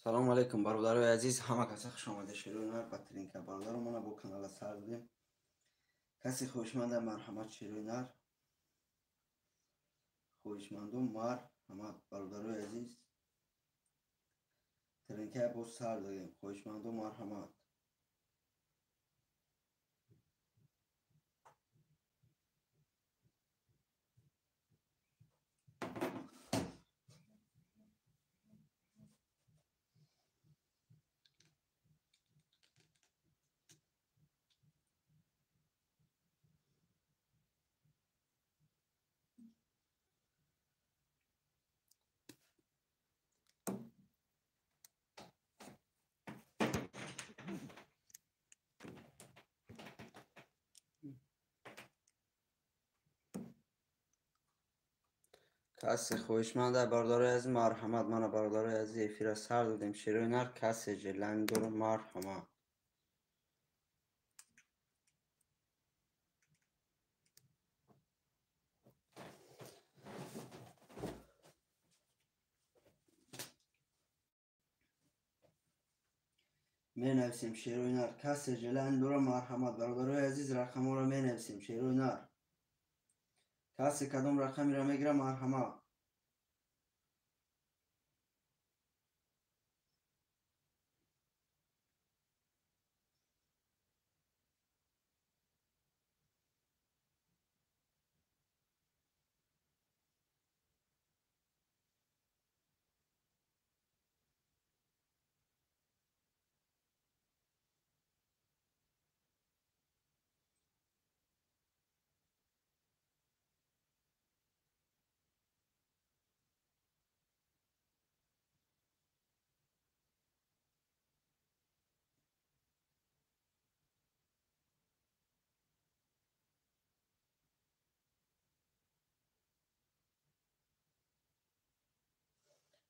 Салому алейкум, бародарои азиз, ҳама каса хуш омадед. Шерои нар ба тренинка. Бародаро, мана бо канала сар додем. Касе хоҳишманда, марҳамат, шерои нар. Хоҳишманду, марҳамат, бародарои азиз. Тренинка боз сар додем. Хоҳишманду, марҳамат. Касе хоҳишманда, бародарои азиз, марҳамат. Мана, бародарои азиз, эфира сар додем. Шерои нар, касе желание дорад, марҳамат. Менависем шерои нар. Касе желание дорад, марҳамат. Бародарои азиз, рақамҳоро менависем. Шерои нар. Касе кадом рақамеро мегирад, марҳамат.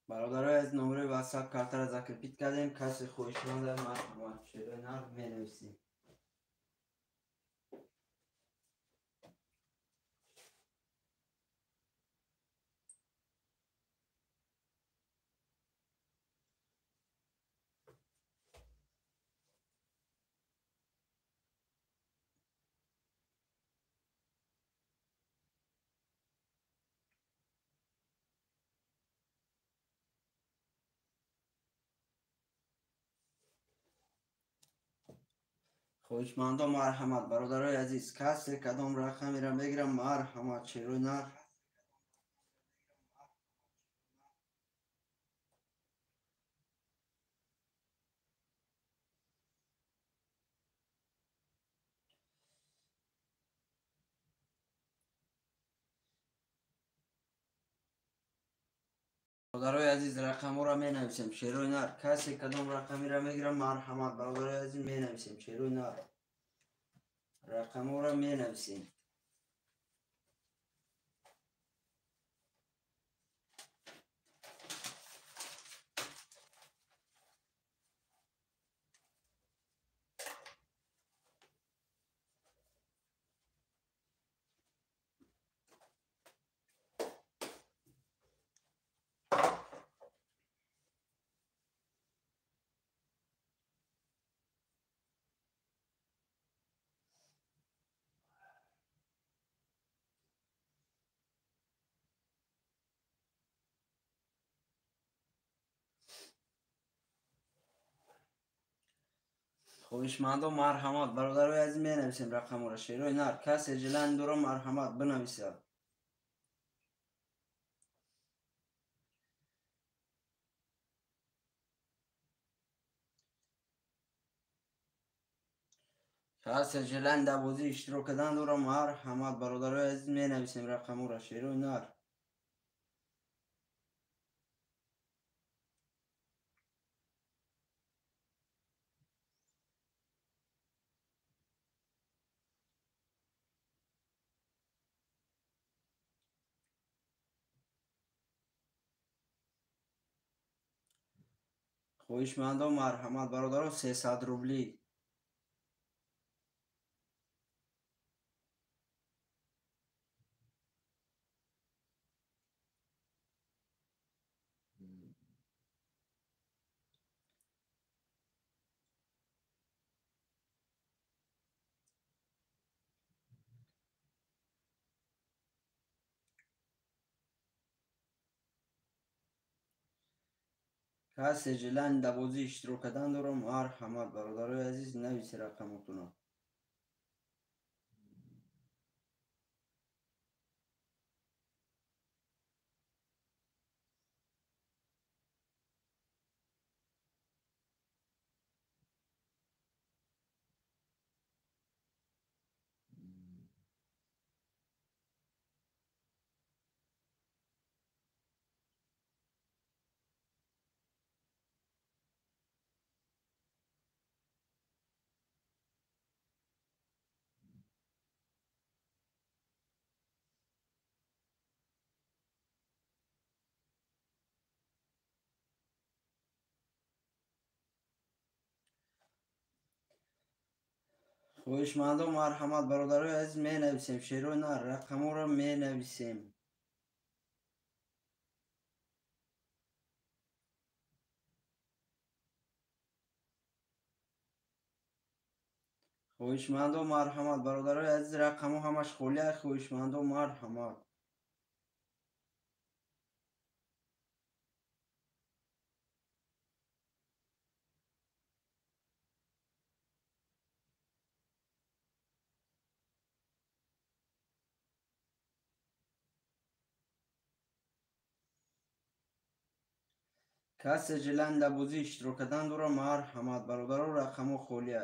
Бародарои аз номерои WhatsApp картаро закрепить кардем. Касе хоҳишманда, марҳамат, шерои нар менависем. Хоҳишмандо, марҳамат, бародарои азиз. Касе кадом рақамеро мегирад, марҳамат, шерои нар. Бародарои азиз, рақамҳоро менависем. Шерои нар. Касе кадом рақамеро мегирад, марҳамат, бародарои азиз, менависем. Шерои нар. Рақамҳоро менависем. Хоҳишмандо, марҳамат, бародарои азиз, менависем рақамҳоро. Шерои нар. Касе желание дорад, марҳамат, бинависад. Касе желание дар бозӣ иштирок кардан дорад, марҳамат, бародарои азиз, менависем рақамҳоро. Шерои нар. Хоҳишмандо, марҳамат, бародаро, 300 рубли. Касе желание дар бозӣ иштирок кардан дорам, марҳамат, бародарои азиз, нависи рақамотуна. Хоҳишмандо, марҳамат, бародарои азиз, менависем. Шерои нар, рақамҳоро менависем. Хоҳишмандо, марҳамат, бародарои азиз, рақамҳо ҳамаш холия. Хоҳишмандо, марҳамат. Касе желание дар бозӣ иштирок кардан дорам, марҳамат, бародаро, рақамҳо холия.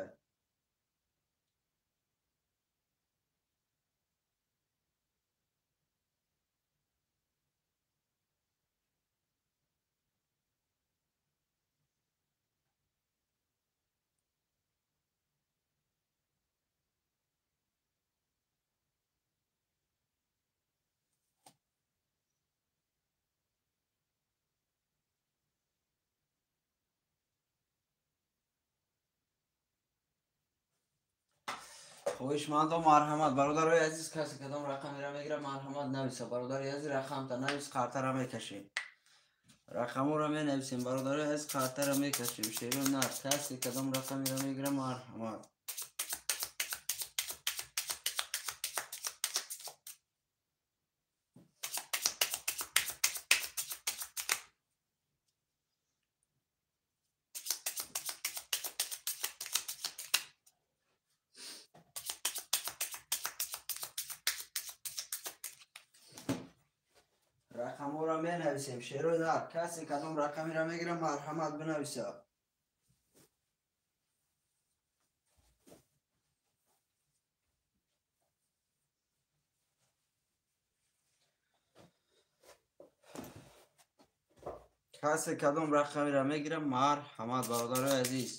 Хоҳишмандо, марҳамат, бародарои азиз, касе кадом рақамеро мегирад, марҳамат, нависа. Бародари азиз, рақамта навис, қартара мекашем. Рақамҳоро менависем, бародарои азиз, қартара мекашем. Шеро нар, касе кадом рақамеро мегирад, марҳамат. Рақамҳоро менависем. Шерои нар, касе кадом рақамеро мегирад, марҳамат, бинависа. Касе кадом рақамеро мегирад, марҳамат, бародарои азиз.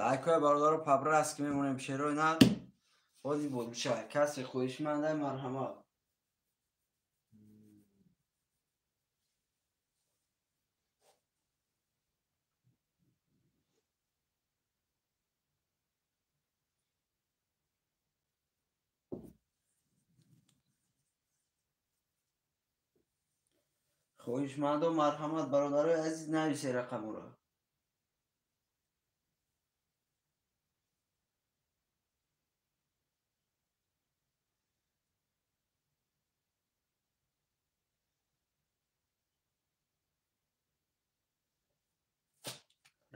Лайкҳои бародаро пабраст ки мемонем. Шерои нар, бози бозбиша. Касе хоҳишманда, марҳамат. Хоҳишмандо, марҳамат, бародарои азиз, нависе рақамҳоро.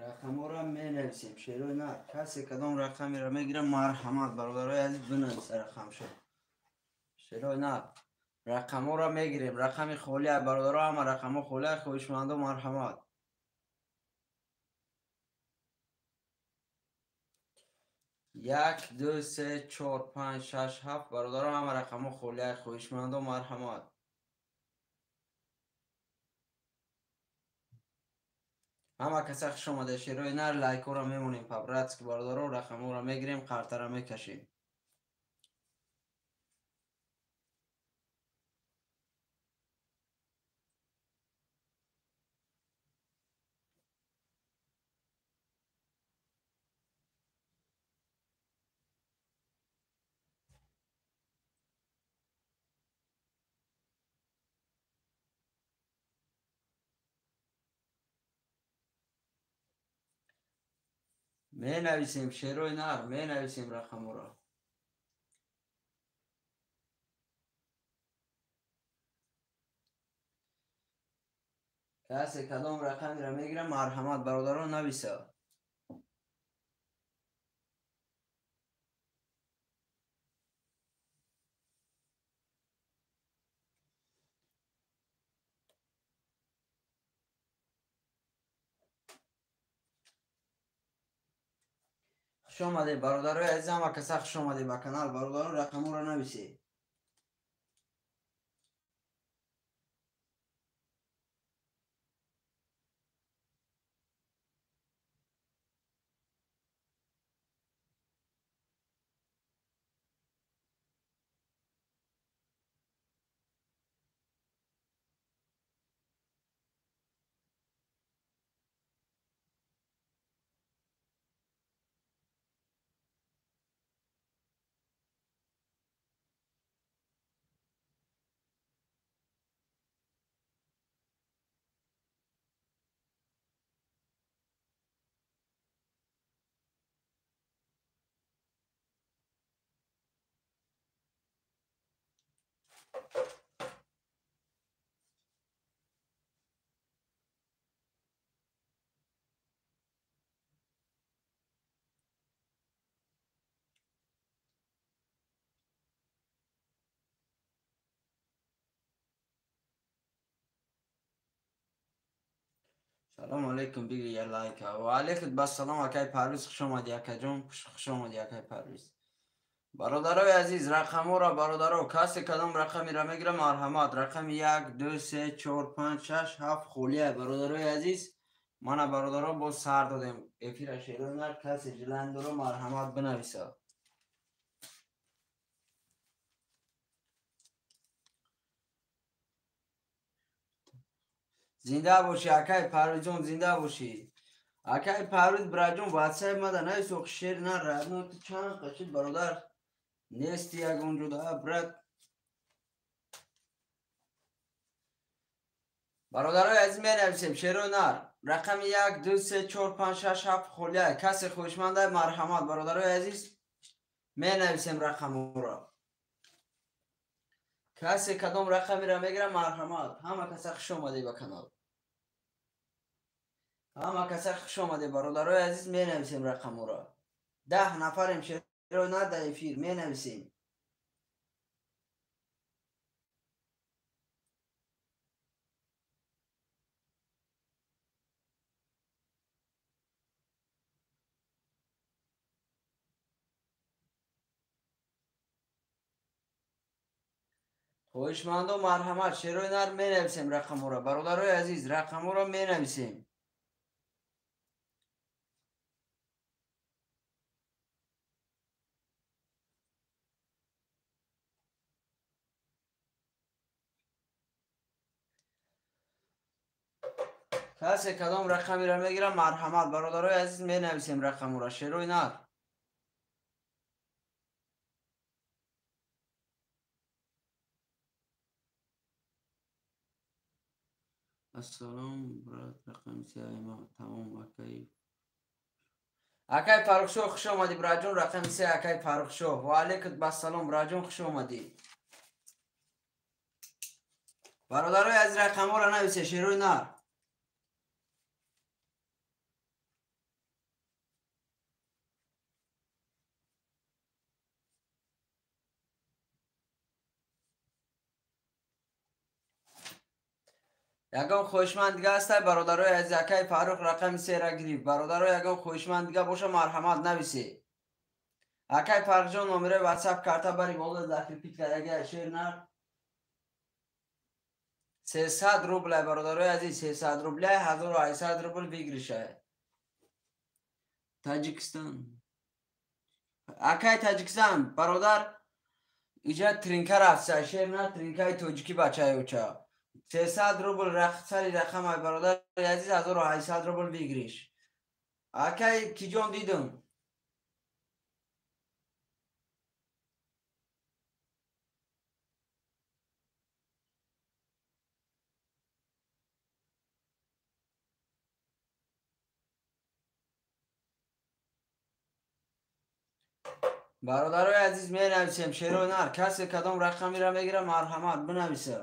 Рақамҳоро менависем. Шерои нар, касе кадом рақамеро мегирад, марҳамат, бародарои азиз, бинависа рақамшо. Шерои нар, рақамҳоро мегирем. Рақами холия, бародаро, ҳама рақамҳо холия. Хоҳишмандо, марҳамат. 1, 2, 3, 4, 5, 6, 7. Бародаро, ҳама рақамҳо холия. Хоҳишмандо, марҳамат. Ҳама каса хуш омада. Шерои нар, лайкҳоро мемонем по-братски, бародаро, рақамҳоро мегирем, қартара мекашем. Менависем шерои нар, менависем рақаморо. Касе кадом рақамеро мегирам, марҳамат бародарон нависа. Хуш омадед бародарои азиз, ҳама каса хуш омадед ба канал. Бародарон рақаморо нависед. Салом алейкум, биги я лайка. Ва алейкум бассалом, акай Парвиз, хуш омадӣ акаҷон, хуш омадӣ акай Парвиз. Бародарои азиз, рақаморо бародаро, касе кадом рақамеро мегира, марҳамат. Рақами 1, 2, 3, 4, 5, 6, 7 холия. Бародарои азиз, мана бародаро боз сар додем. Эфира шерои нар, касе желание доро, марҳамат бинависа. Зинда бошӣ акай Парвизҷон, зинда бошӣ. Акай Парвиз браҷон, ватсап мада навис, ох шер на радно, ту чанд қашид бародар нести ягон ҷуда брат. Бародарои азиз, менависем шерои нар. Рақами 1, 2, 3, 4, 5, 6, 7 холия. Касе хоҳишманда марҳамат бародарои азиз, менависем рақаморо. Касе кадом рақамеро мегира, марҳамат. Ҳама каса хуш омадед ба канал. Ҳама каса хуш омадед бародарои азиз, менависем рақаморо. 10 нафарем шерои нар дар эфир, менависем. Хоҳишмандо марҳамат, шерои нар менависем рақаморо. Бародарои азиз, рақаморо менависем. Касе кадом рақамеро мегира, марҳамат бародарои азиз, менависем рақаморо. Шерои нар. Ассалом, брат, рақами се ма тамом акай. Акай Фаррухшоҳ, хуш омадӣ браҷон, рақами се акай Фаррухшоҳ. Ва алейкум бассалом браҷон, хуш омадӣ. Бародарои азиз, рақамҳоро нависе шерои нар. Ягон хоҳишманд дига ҳастай бародарои азиз? Акай Фаррух рақами сера гирифт. Бародаро, ягон хоҳишманд дига боша, марҳамат нависе. Акай Фаррухҷон, номерои ватсап карта бари боло закрепить кардаги шер нар. 300 рублай бародарои азиз, 300 рублай, 1800 рубл выигрышай. Таҷикистон. Акай Таҷикистон, бародар, иҷа тринка рафта, шер нар, тринкаи тоҷикӣ бачаи оча. 300 рубл сари рақамай бародари азиз, 1800 рубл выигрыш. Акай киҷон дидум. Бародарои азиз, менависем шерои нар. Касе кадом рақамиро мегира, марҳамат бинависа.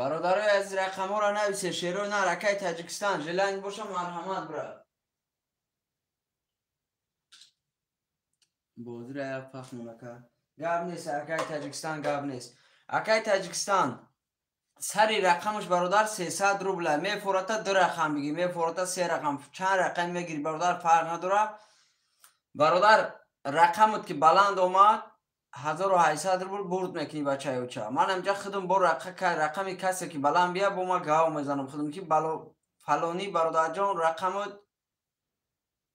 Бародарои азиз, рақамҳоро нависе. Шерои нар, акай Таҷикистон, желание боша, марҳамат, брат. Бозира як пахмон, ака. Гап нест, акай Таҷикистон, гап нест. Акай Таҷикистон, сари рақамаш, бародар, 300 рубла. Мефората ду рақам бигир, мефората се рақам. Чанд рақам мегири, бародар, фарқ надора. Бародар, рақамат ки баланд омад, 1800 рубл бурд мекунӣ, бачаёча. Ман ҳамҷа худам бо рақами касе ки баланд бия, бо ма гав мезанам худам ки фалонӣ бародарҷон рақамат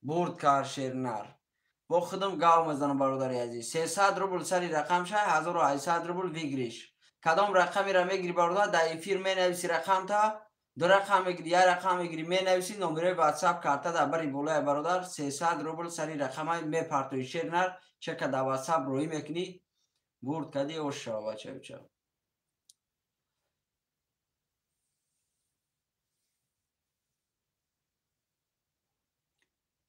бурд кард, шернар. Бо худам гав мезанам, бародари азиз. 300 рубл сари рақам шай, 1800 рубл выигрыш. Кадом рақамеро мегири, бародар, дар эфир менависи рақамта, ду рақам мегири, як рақам мегири, менависи номерои ватсап карта дар бари болоя, бародар, 300 рубл сари рақама мепартои, шернар, чека дар ватсап роҳӣ мекунӣ, бурд кардӣ, ош шава, бачаюча.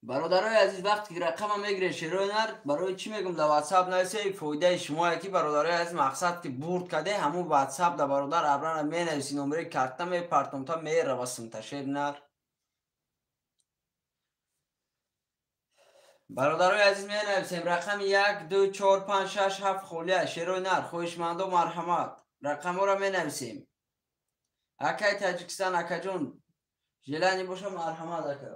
Бародарои азиз, вақте ки рақама мегиред, шерои нар, барои чӣ мегӯм дар ватсап нависе, фоидаи шумое ки, бародарои азиз, мақсад ки бурд карде, ҳамун ватсап да, бародар, абрана менависи номерои карта мепартом та мерава сумта, шери нар. Бародарои азиз, менависем рақами 1, 2, 4, 5, 6, 7 холия, шерои нар, хоҳишмандо марҳамат. Рақамҳоро менависем. Акай Таҷикистон, акаҷон, желание боша, марҳамат, ака.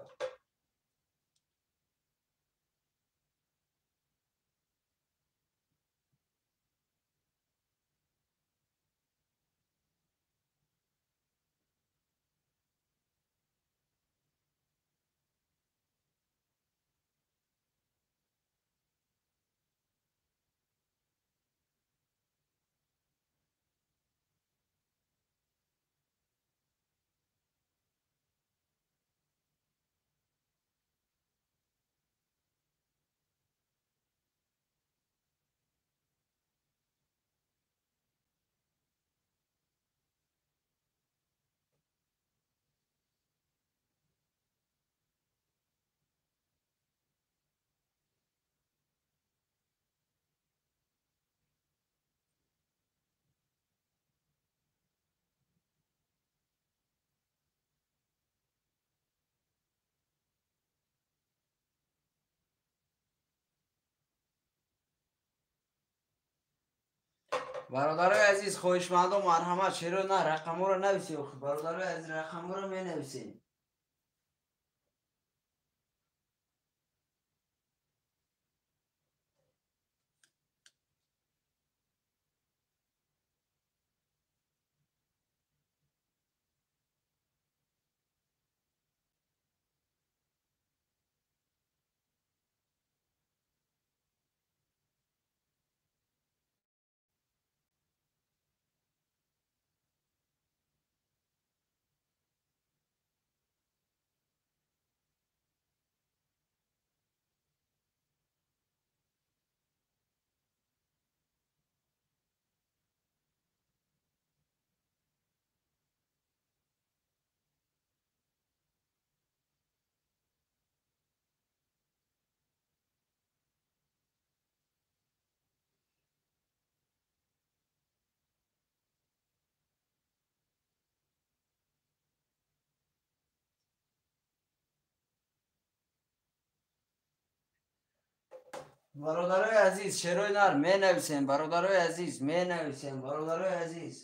Бародарои азиз, хоҳишмандо марҳамат, шеро на рақамҳоро нависед. Бародарои азиз, рақамҳоро менависем. Бародарои азиз, шерои нар менависем. Бародарои азиз, менависем. Бародарои азиз,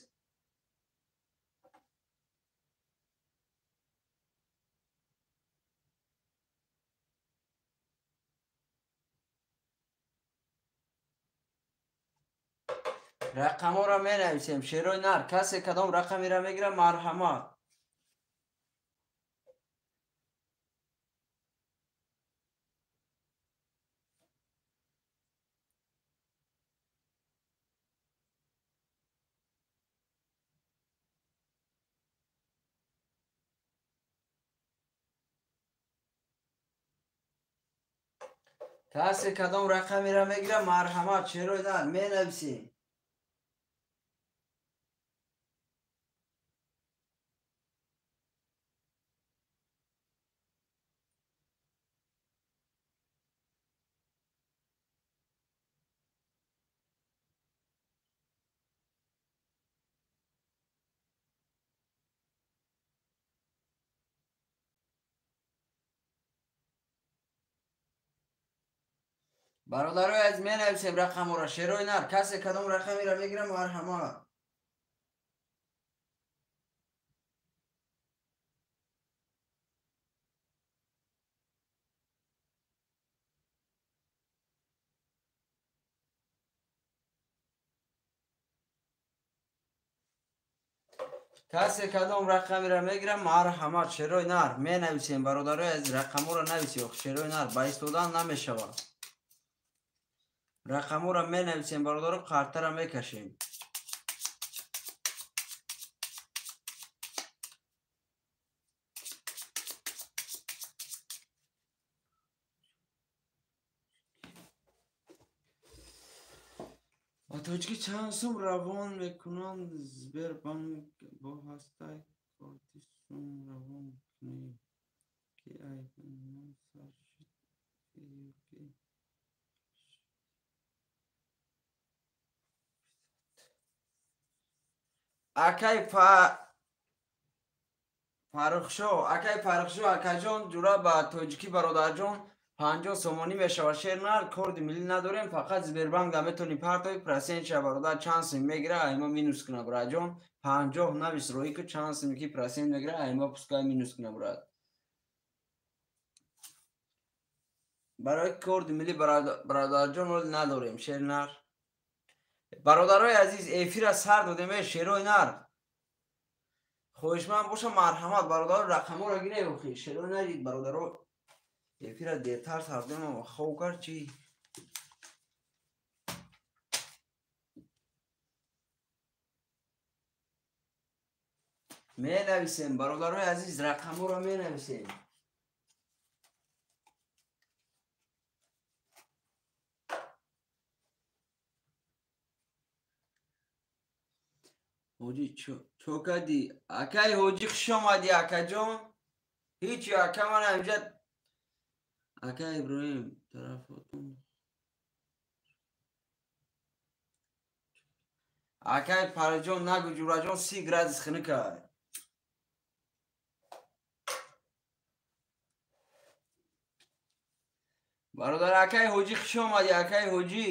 рақамҳоро менависем. Шерои нар, касе кадом рақамеро мегира, марҳамат. Касе кадом рақамеро мегира, марҳамат, шерои нар менависем. Бародарои азиз, менависем рақамҳоро, шерои нар. Касе кадом рақамеро мегира, марҳамат. Касе кадом рақамеро мегира, марҳамат, шерои нар. Менависем, бародарои азиз, рақамҳоро нависем. Шерои нар ба истодан намешавад. Рақамҳоро менависем, бародаро, қартара мекашем. Ба тоҷикӣ чанд сум равон мекунанд? Сбербанк бо ҳастай корти сум равон кунӣ, ки айб сар шуд ки акай Фаррухшо, акай Фаррухшо, акаҷон, ҷура ба тоҷикӣ бародарҷон 50 сомонӣ мешавад. Шер нар, корди миллӣ надорем, фақат Сбербанк да метавонӣ партои процент ша, бародар, чанд сум мегира, айма минус куна, браҷон. 50 навис роӣ ку, чанд сум ки процент мегира, айма пускай минус куна, брат. Барои корди миллӣ, бародарҷон, оли надорем, шер нар. Бародарои азиз, эфира сар додем, шерои нар. Хоҳишманд боша, марҳамат, бародаро, рақамҳоро гиред, охи шерои нарид, бародаро. Эфира дертар сар додем, хов кард чӣ? Менависем, бародарои азиз, рақамҳоро менависем. Ҳоҷӣ чо кардӣ? Акай ҳоҷӣ, хуш омадӣ, акаҷон. Ҳичи, ака, ман ҳамҷа. Ака Иброҳим, тарафотон. Акай Параҷон, нагу ҷураҷон, 30 градус хунукай. Бародар, акай ҳоҷӣ, хуш омадӣ, акай ҳоҷӣ.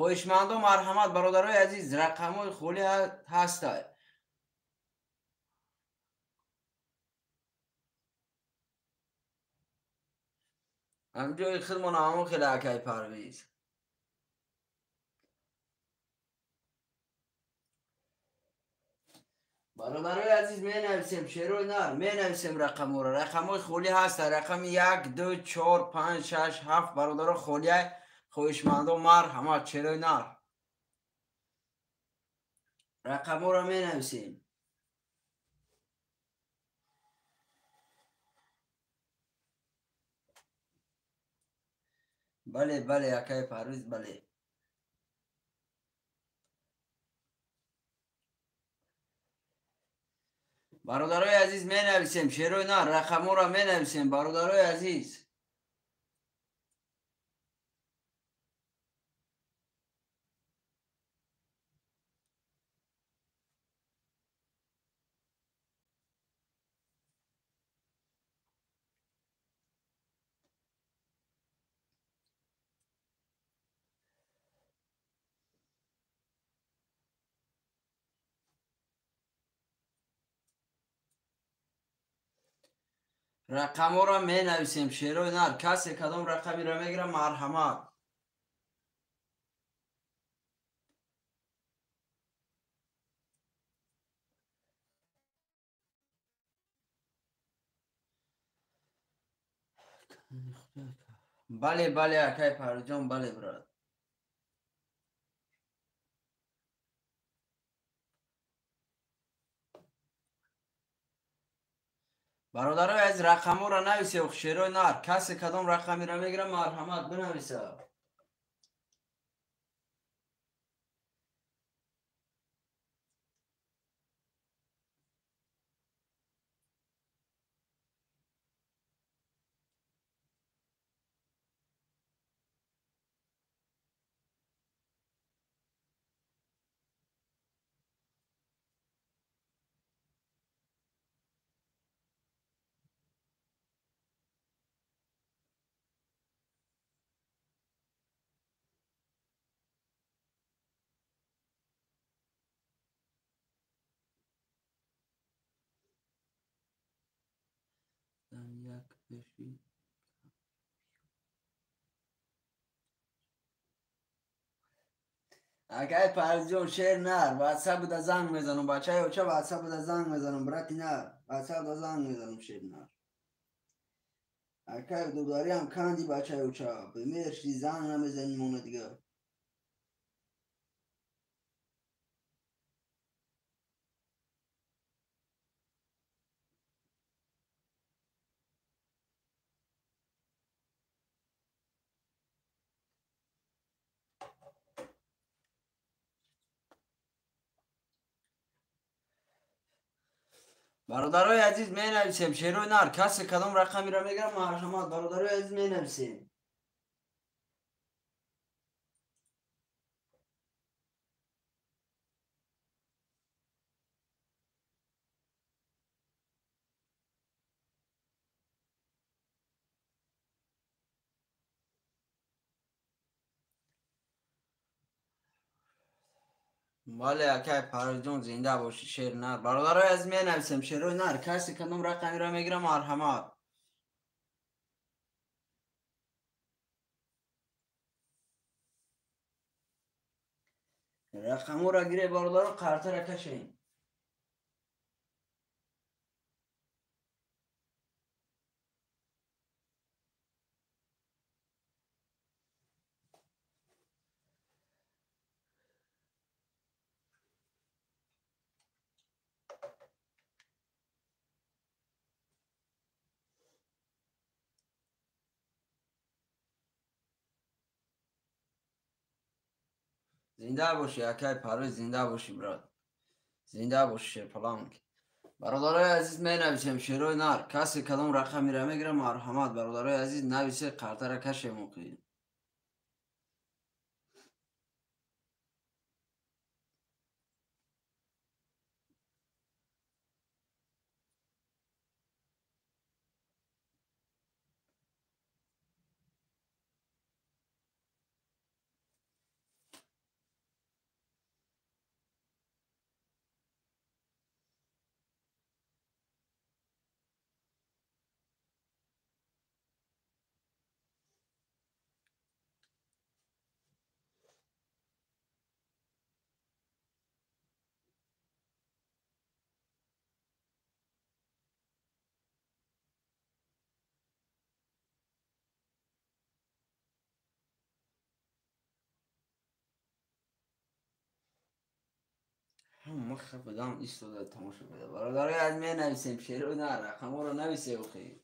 Хоҳишмандо, марҳамат, бародарои азиз, рақамҳои холӣ ҳастанд. Ҳамҷои худмон ҳамон хеле, акай Парвиз. Бародарои азиз, менависем, шерои нар, менависем рақамҳоро. Рақамҳои холӣ ҳастанд. Рақами 1, 2, 4, 5, 6, 7, бародаро, холия. Хоҳишмандо, марҳамат, шерои нар. Рақамҳоро менависем. Бале, бале, акай Парвиз, бале. Бародарои азиз, менависем, шерои нар, рақамҳоро менависем, бародарои азиз. Рақамҳоро менависем, шерои нар. Касе кадом рақамеро мегира, марҳамат. Бале, бале, акай Парвизҷон, бале, брат. Бародарои азиз, рақамҳоро нависед, шерои нар. Касе кадом рақамеро мегирад, марҳамат бинависад. Як пеши акай Парвизҷон, шер нар, ватсап буда занг мезанам, бачаи оча, ватсап буда занг мезанам, брати нар, ватсап буда занг мезанам, шер нар. Акай додариам канди, бачаи оча, бемерши занг намезанӣ мона дига. Бародарои азиз, менависем, шерои нар. Касе кадом рақамеро мегирад, марҳамат, бародарои азиз, менависем. Бале, акай Парвизҷон, зинда бошӣ, шер нар. Бародарои азиз, менависем, шерои нар. Касе кадом рақамеро мегирад, марҳамат. Рақамҳоро гире, бародаро, қартара кашем. Зинда бошӣ, акай Парвиз, зинда бошӣ, брат. Зинда бошӣ, шерпаланг. Бародарои азиз, менависем, шерои нар. Касе кадом рақамеро мегирад, марҳамат, бародарои азиз, нависе, қартара кашем оқӣ. Маха будам истода тамошо куда. Бародарои азиз, менависем, шерои нар, рақамҳоро нависе охи.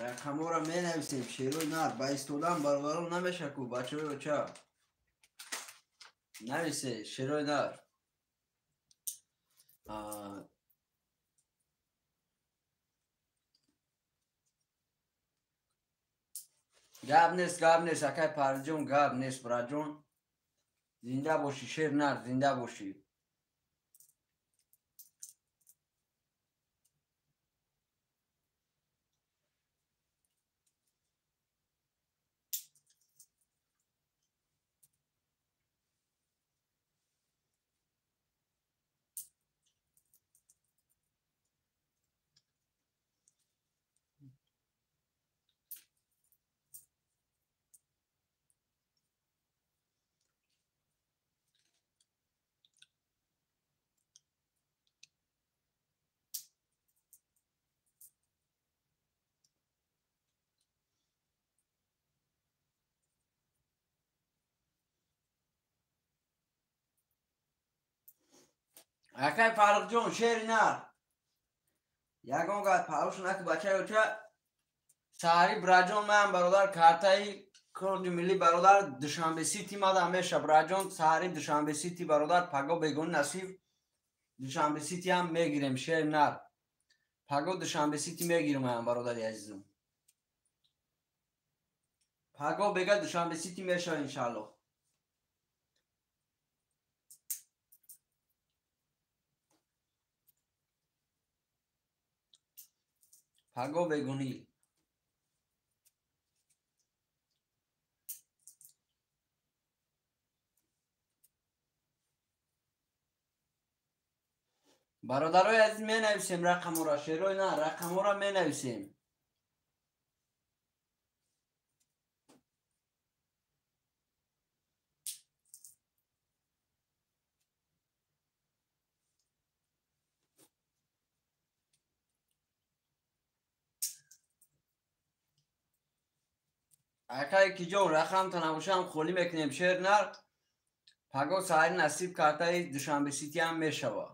Рақамҳоро менависем, шерои нар. Ба истодан, бародарон, намеша ку, бачаҳои оча. Нависе, шерои нар. Гап нест, гап нест, акай Парвизҷон, гап нест, братҷон. Зинда бошӣ, шер нар, зинда бошӣ. Акай Фаррухҷон, шери нар. Ягон гап парош наки бачаёча. Саҳари браҷон маям бародар картаи корди миллӣ бародар Душанбе Сити мада меша браҷон саҳари Душанбе Сити бародар паго бегони насиб Душанбе Сити ҳам мегирем шери нар. Паго Душанбе Сити мегирем маям бародари азизам. Паго бега Душанбе Сити мешава иншааллоҳ. Паго бегунӣ. Бародарои азиз менависем рақамҳоро, шерои на, рақамҳоро менависем. Акай киҷон рақамта набошам холӣ мекунем шер нар. Паго саҳари насиб картаи Душанбе Сити ҳам мешава.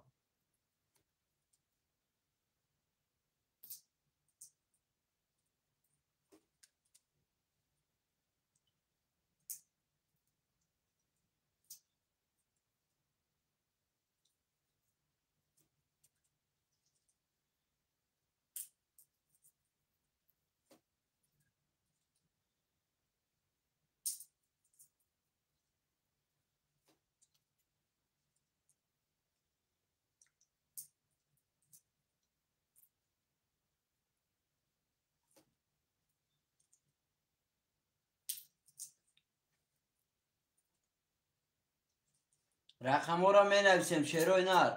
Рақамҳоро менависем шерои нар.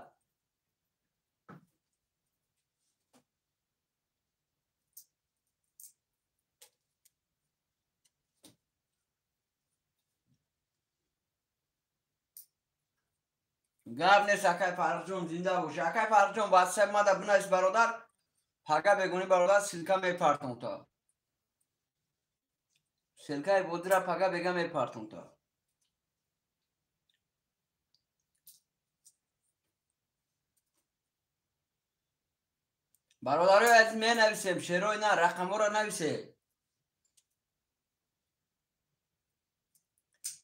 Гап нест акай Фаррухҷон, зинда бош. Акай Фаррухҷон, ватсап мада бинавис бародар. Пага бегунӣ бародар ссылка мепартом та. Ссылкаи бодира пага бега мепартом та. Бародарои азиз менависем шерои на, рақамҳоро нависед.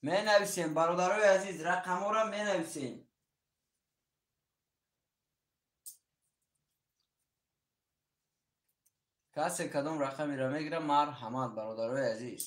Менависем бародарои азиз, рақамҳоро менависем. Касе кадом рақамеро мегирад, марҳамат бародарои азиз.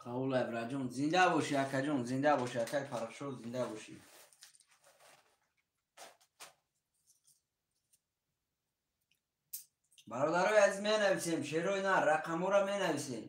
Қабул ибраҷон, зинда бошӣ акаҷон, зинда бошӣ акай Фаррухшо, зинда бошӣ. Бародарои азиз менависем шерои на, рақамҳоро менависем.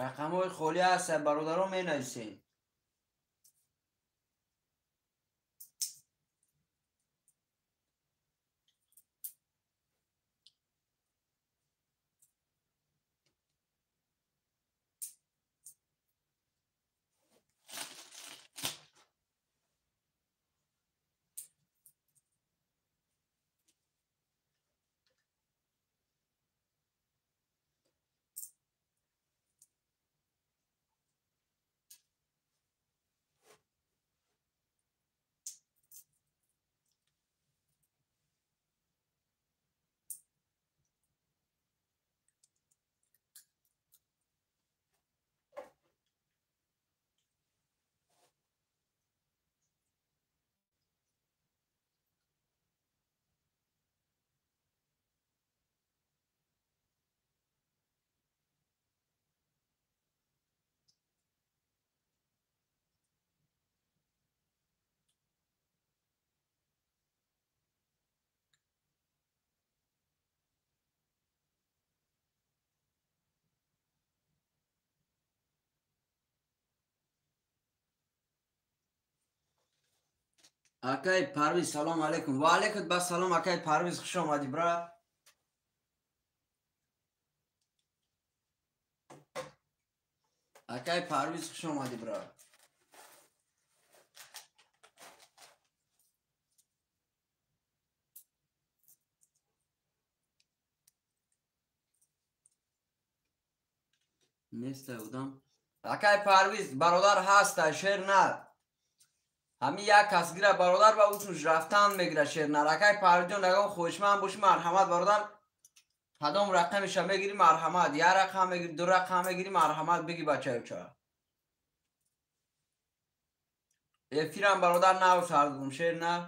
Рақамҳои холӣ ҳаст, бародаро менависем. Акай Парвиз, салом алейкум. Ва алейкум ба салом, акай Парвиз, хуш омадӣ, брат. Акай Парвиз, хуш омадӣ, брат. Неста одам. Акай Парвиз, бародар ҳаста, шер нар. Ҳамин як кас гира бародар ва ӯчун рафтан мегира шер нар. Акай Парвизҷон, ягон хоҳишманд бошӣ, марҳамат бародар. Кадом рақамиша мегирӣ, марҳамат. Як рақам мегирӣ, ду рақам мегирӣ, марҳамат бигӣ бачаюча. Эфирам бародар нав сардум, шер нар.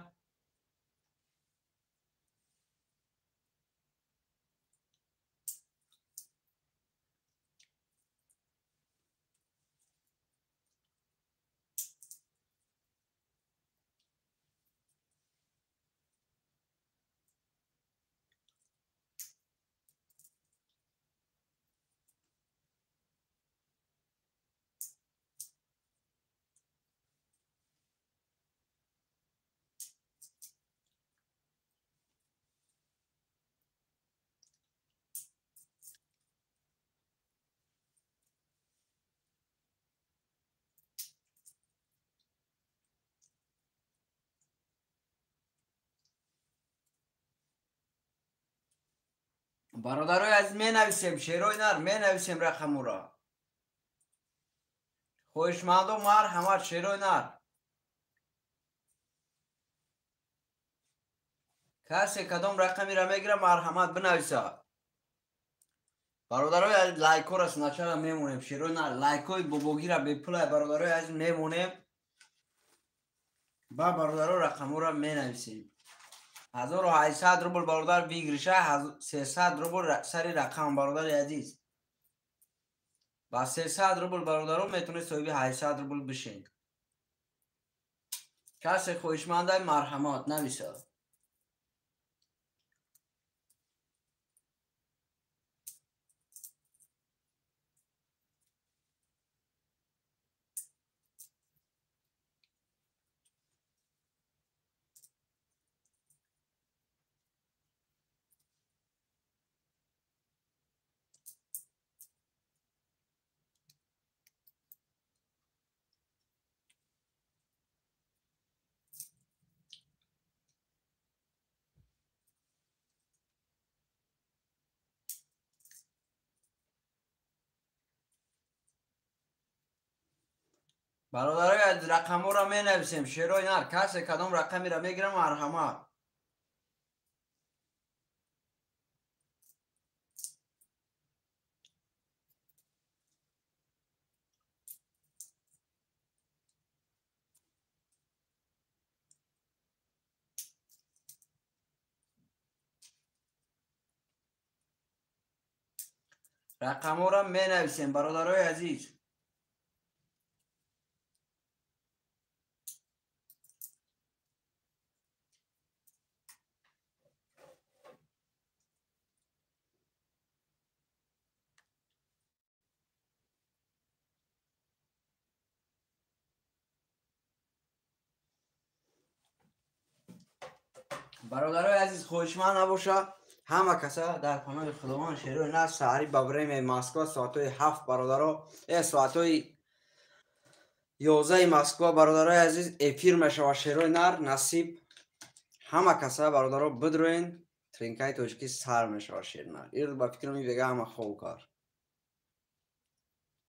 Бародарои азиз, менависем шерои нар, менависем рақамуро. Хоҳишмандо марҳамат, шерои нар. Касе кадом рақамиро мегира, марҳамат бинависа. Бародарои азиз, лайкҳоро сначала мемонем, шерои нар, лайкҳои бобогира бепулай бародарои азиз мемонем. Ба бародаро рақамуро менависем. 1800 рубл бародар выигрыша, 300 рубл сари рақам бародари азиз. Ба 300 рубл бародаро метавонед соҳиби 800 рубл бишед. Касе хоҳишмандай марҳамат нависад. Бародарои азиз, рақамҳоро менависем, шерои нар. Касе кадом рақамиро мегирам, марҳамат. Рақамҳоро менависем, бародарои азиз. Бародарои азиз, хоҳишманд набоша, ҳама каса дар паноҳи Худованд. Шерои нар саҳари ба время Москва соатҳои 7, бародаро, соатҳои 11 Москва, бародарои азиз, эфир мешавад шерои нар. Насиб ҳама каса, бародаро, бидроен, тренкаи тоҷикӣ сар мешавад, шернар. Ир ба фикрам, бега ҳама хоб кард.